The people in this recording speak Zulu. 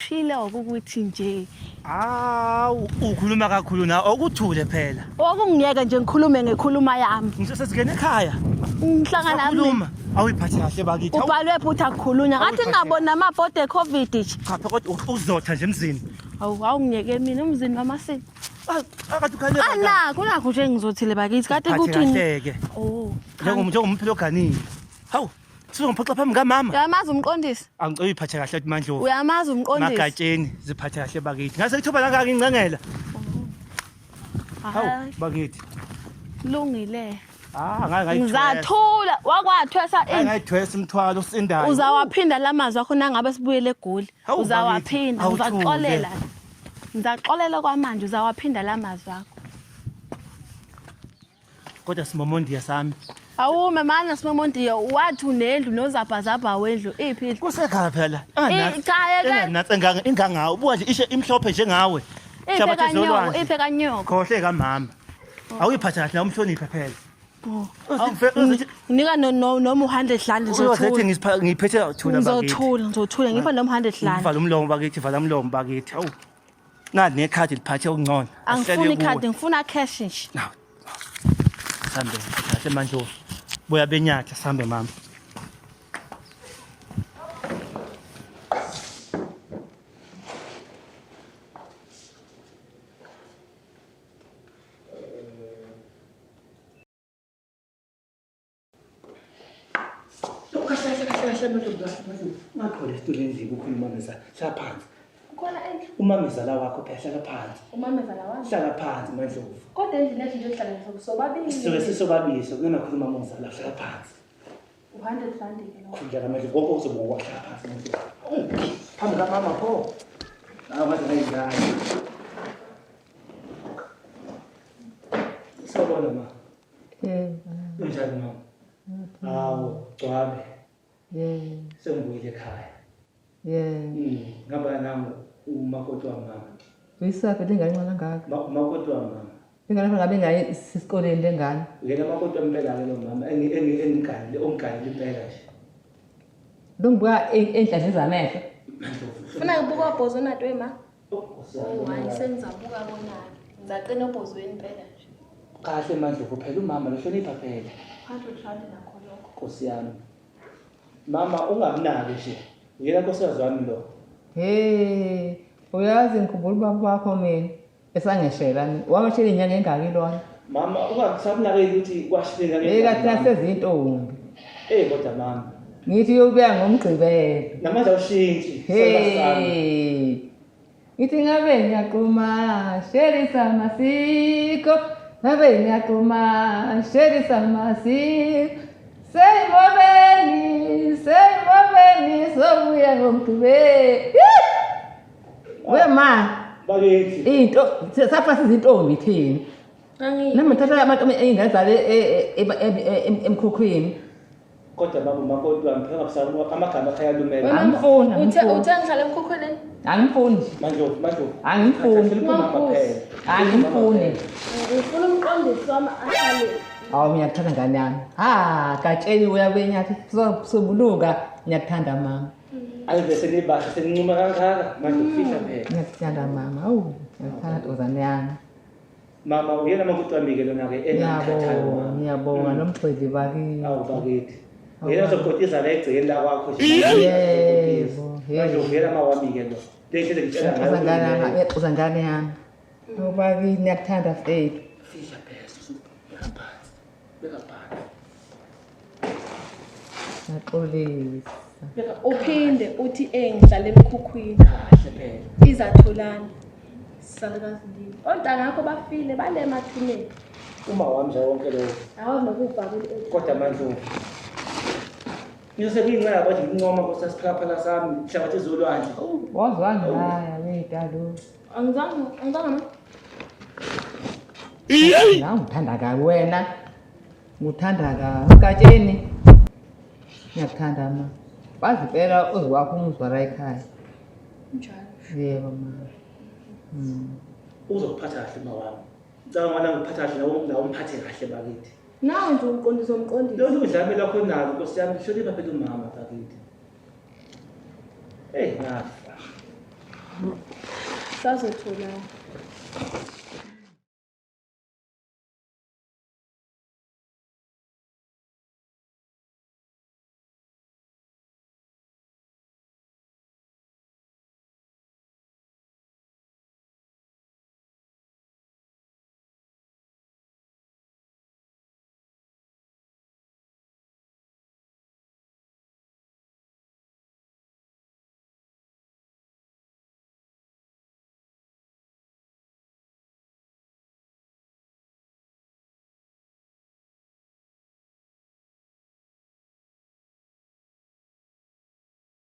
Ngishilo ukuthi nje. Awu, ukhuluma kakhulu na okuthule phela. Okungiyeke nje ngikhulume ngekhuluma yami. Ngisho sesingena ekhaya. Ngihlangana Khuluma. Awuyiphathe kahle bakithi. Awu, Ubhalwe futhi akukhulunywa. Ngathi Awuyiphathe. ngingaboni namabhodi e-COVID nje. Cha phela kodwa uzotha nje emzini. Awu awungiyeke mina umzini wamasiko. Ah, Akade ukhale Anakho nakho nje ngizothile bakithi kade Phathe kuthini. kahle-ke. Oh. Njengomphilo oganile. Hawu, sizongiphoxa phambi kamama. Uyamazi umqondisi? Angicela uyiphathe kahle ukuthi Mandlovu. Uyamazi umqondisi? Magatsheni ziphathe kahle bakithi. Ngase ngithoba kangaka ngincengela. Hawu, Hayi, bakithi. Lungile. Ah, ngake ngayithwesa. Ngizathula wakwathwesa Ngake ini. ngayithwesa umthwalo osindayo. Uzawaphinda lamazwi akho nangabe sibuyele eGoli. Hawu, Uzawaphinda, bakithi, awuthule. ngizaxolela. Ngizaxolela kwamanje uzawaphinda lamazwi akho. Kodwa simomondiya sami. Awume mana simomondiya wathi unendlu nozabhazabha wendlu iphi indlu? Kusekhaya phela. Cha, yeke. Enganatsi enganga ingangawe. Buka nje ishe imhlophe njengawe. Iphi Hlabathi kanyoko, zolwandle. iphi kanyoko. Khohle kamama. Awuyiphathe kahle nawe umhloniphe phela. Oh. Uzothi Nginika noma u100 rand uzothi ngizothula. ngiphethe thula bakithi. Ngizothula, ngizothula ngipha noma 100 rand. Vala umlomo bakithi, vala umlomo bakithi. Awu. Nani nekhadi liphathe okungcono. Angifuni ikhadi, ngifuna cash nje. Nawu. Sambe kahle Mandlovu. Buya benyatha sambe mama. Kahle kahle kahle kahle Mandlovu kahle Mandlovu. Ungaqholi esitulweni endlini kukhona umameza. Hlala phansi. Kukhona endlu. Umamezala wakho phela hlala phansi. Umamezala wami. Hlala phansi Mandlovu. Kodwa endlini ethu nje sihlala sobabili. Sisuke sisobabili sokunamakhuluma umamezala hlala phansi. U100 rand ke lo. Khululeka Mandlovu konke kuzoba ngokwahlala phansi Mandlovu. Awu, Phambi kamama pho. Hawu ngaze ngayidlala. Sawubona ma. Yebo, Unjani mama? Hawu, gcwabe. yebo, Sengibuyile ekhaya. yebo. Ngihamba nangu umakoti wamama. Uyisaphi le ngane incane kangaka? Umakoti wamama. Ingane ngabe ingayi esikoleni le ngane. Uyena makoti wempela ke lo mama engiganile ongiganile impela nje. Lo ngibuka enhlanhla zamehlo. Mandlovu. Funa ngibuka obhozo nato ma. Oh, Oh, hayi sengizabuka kona. Ngizaqina obhozweni impela nje. Kahle Mandlovu phela umama lohlonipha phela. 100 rand nakho lokho. Nkosi yami. Mama ungamnaki nje. Uyena nkosikazi wami lo. Hey, uyazi ngikhumbula ubaba wakho mina esangeshela mina. Wameshela inyanga engaki lona? Mama ungasamnakeli ukuthi kwashileka Hey, kathi nasezintombi. Eh kodwa mama. Ngithi uyobuya ngomgqibelo. Namanje awushintshi. Sami. Hey. Ngithi ngabe ngiyaquma sherisa masiko. Ngabe ngiyaquma sherisa masiko. Seyimobeni, seyimobeni sobuya ngomgqibelo. We ma, Bakithi. into safa sizintombi thina. Angi. Nami ngithatha abantu ingane zale emkhukhwini. Kodwa mama umakoti wami phela ngabusa amagama akhe ayalumela. Angifuni, Uthe angifuni. uthe ngihlala emkhukhwini. Angifuni nje. Mandlovu, Mandlovu. Angifuni. Hlonipha umama phela. Angifuni. Ngifuna umqondisi wami ahlale. Hawu ngiyakuthanda ngane yami. Ha, gatsheni uya kwenyathi sobuluka ngiyakuthanda mama. Ayi bese nibahle senincuma kangaka. Mandlovu fihla phela. Ngiyakuthanda mama. Awu, ngiyakuthanda ntozane yami. Mama uyena makoti wami ke lona ke engimthathayo Ngiyabonga, mama. ngiyabonga nomgxili bakithi. Awu bakithi. Uyena ozokotiza la egcekeni la kwakho nje. Yebo, yebo. Mandlovu uyena mawami ke lo. Lehlele ngitshela Uyaxoza ngane yami, uyaxoza ngane yami. Awu bakithi ngiyakuthanda mfethu. Fihla phela susu. Beka phansi. Beka phansi. Ngiyaxolisa. Uphinde uthi eh ngihlala emkhukhwini. Kahle phela. Izatholana. Salukazi ndini. Ontanga yakho bafile bale emathuneni. Uma wami nje wonke lo. Awazi nokubhaka Kodwa Mandlovu. Ngizose kuyincela kodwa ngincoma nkosasiphalaphala sami hlabathi zolwandle. Wazwangilaya wetalo. Angizange angizange ma. La ngithanda kabi wena. Ngithanda kabi. Gatsheni. Ngiyakuthanda ma. Wazi impela uzwakho umuzwa la ekhaya. Njalo. Yebo ma. Uzokuphatha kahle uma wami. Ngicabanga wena ngikuphatha kahle nawe nawe umphathe kahle bakithi. Nawe nje umqondisi umqondisi. Lolu udlame lakho nalo nkosi yami hlonipha phela umama bakithi. Hey ngafa. Sazotholana.